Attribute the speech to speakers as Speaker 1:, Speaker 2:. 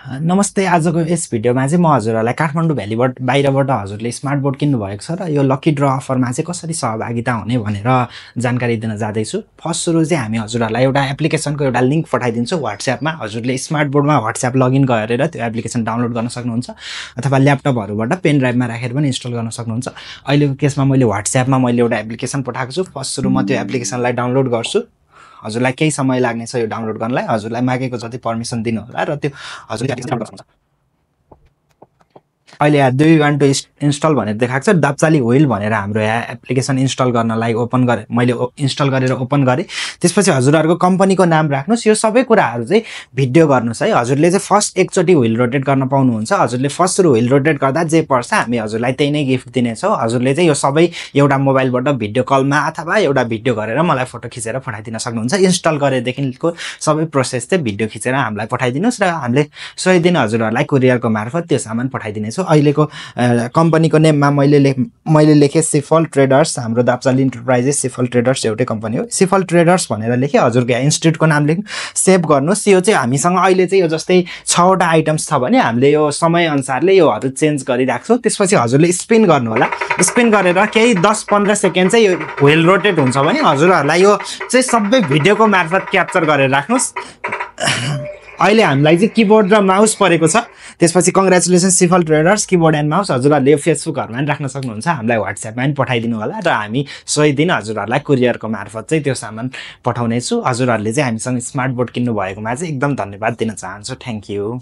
Speaker 1: नमस्ते। आजको यस भिडियोमा चाहिँ म हजुरहरूलाई काठमाडौँ भ्यालीबाट बाहिरबाट हजुरले स्मार्ट बोर्ड किन्नु भएको छ र यो लकी ड्र अफरमा चाहिँ कसरी सहभागिता हुने भनेर जानकारी दिन जाँदैछु। फर्स्ट सुरु चाहिँ हामी हजुरहरूलाई एउटा एप्लिकेसनको एउटा लिङ्क पठाइदिन्छु व्हाट्सएपमा। हजुरले स्मार्ट बोर्डमा व्हाट्सएप लगइन गरेर त्यो एप्लिकेसन डाउनलोड गर्न सक्नुहुन्छ अथवा ल्यापटपहरूबाट पेन ड्राइभमा राखेर पनि इन्स्टल गर्न सक्नुहुन्छ। अहिलेको केसमा मैले व्हाट्सएपमा एउटा एप्लिकेसन पठाएको छु। फर्स्ट सुरु म त्यो एप्लिकेसनलाई डाउनलोड गर्छु। हजुरलाई केही समय लाग्नेछ यो डाउनलोड गर्नलाई। हजुरलाई मागेको जति पर्मिसन दिनु होला र त्यो हजुरले डाउनलोड गर्नुहुन्छ। अहिले यहाँ 2 1 2 इन्स्टल भनेर देखाएको छ। दाप्चाली व्हील भनेर हाम्रो यहाँ एप्लिकेसन इन्स्टल गर्नलाई ओपन गरेँ मैले। इन्स्टल गरेर ओपन गरेँ। त्यसपछि हजुरहरूको कम्पनीको नाम राख्नुहोस्। यो सबै कुराहरू चाहिँ भिडियो गर्नुहोस् है। हजुरले चाहिँ फर्स्ट एकचोटि व्हील रोटेट गर्न पाउनुहुन्छ। हजुरले फर्स्ट सुरु व्हील रोटेट गर्दा जे पर्छ हामी हजुरलाई त्यही नै गिफ्ट दिनेछौँ। हजुरले चाहिँ यो सबै एउटा मोबाइलबाट भिडियो कलमा अथवा एउटा भिडियो गरेर मलाई फोटो खिचेर पठाइदिन सक्नुहुन्छ। इन्स्टल गरेदेखिको सबै प्रोसेस चाहिँ भिडियो खिचेर हामीलाई पठाइदिनुहोस् र हामीले सोही दिन हजुरहरूलाई कुरियरको मार्फत त्यो सामान पठाइदिनेछौँ। अहिलेको कम्पनीको नेममा मैले लेखेँ सिफल ट्रेडर्स। हाम्रो दाप्चाली इन्टरप्राइजेस सिफल ट्रेडर्स एउटै कम्पनी हो। सिफल ट्रेडर्स भनेर लेखेँ। हजुरको यहाँ इन्स्टिट्युटको नाम लेख्नु, सेभ गर्नुहोस्। यो चाहिँ हामीसँग अहिले चाहिँ यो जस्तै 6वटा आइटम्स छ भने हामीले यो समयअनुसारले योहरू चेन्ज गरिराख्छौँ। त्यसपछि हजुरले स्पिन गर्नु होला। स्पिन गरेर केही 10-15 सेकेन्ड चाहिँ यो व्हील रोटेट हुन्छ भने हजुरहरूलाई यो चाहिँ सबै भिडियोको मार्फत क्याप्चर गरेर राख्नुहोस्। अहिले हामीलाई चाहिँ किबोर्ड र माउस परेको छ। त्यसपछि congratulation Sifal traders keyboard and mouse. हजुरहरूले फेसबुकहरूमा पनि राख्न सक्नुहुन्छ। हामीलाई व्हाट्सएपमा पनि पठाइदिनु होला र हामी सोही दिन हजुरहरूलाई कुरियरको मार्फत चाहिँ त्यो सामान पठाउनेछु। हजुरहरूले चाहिँ हामीसँग स्मार्ट बोर्ड किन्नु भएकोमा चाहिँ एकदम धन्यवाद दिन चाहन्छु। Thank you.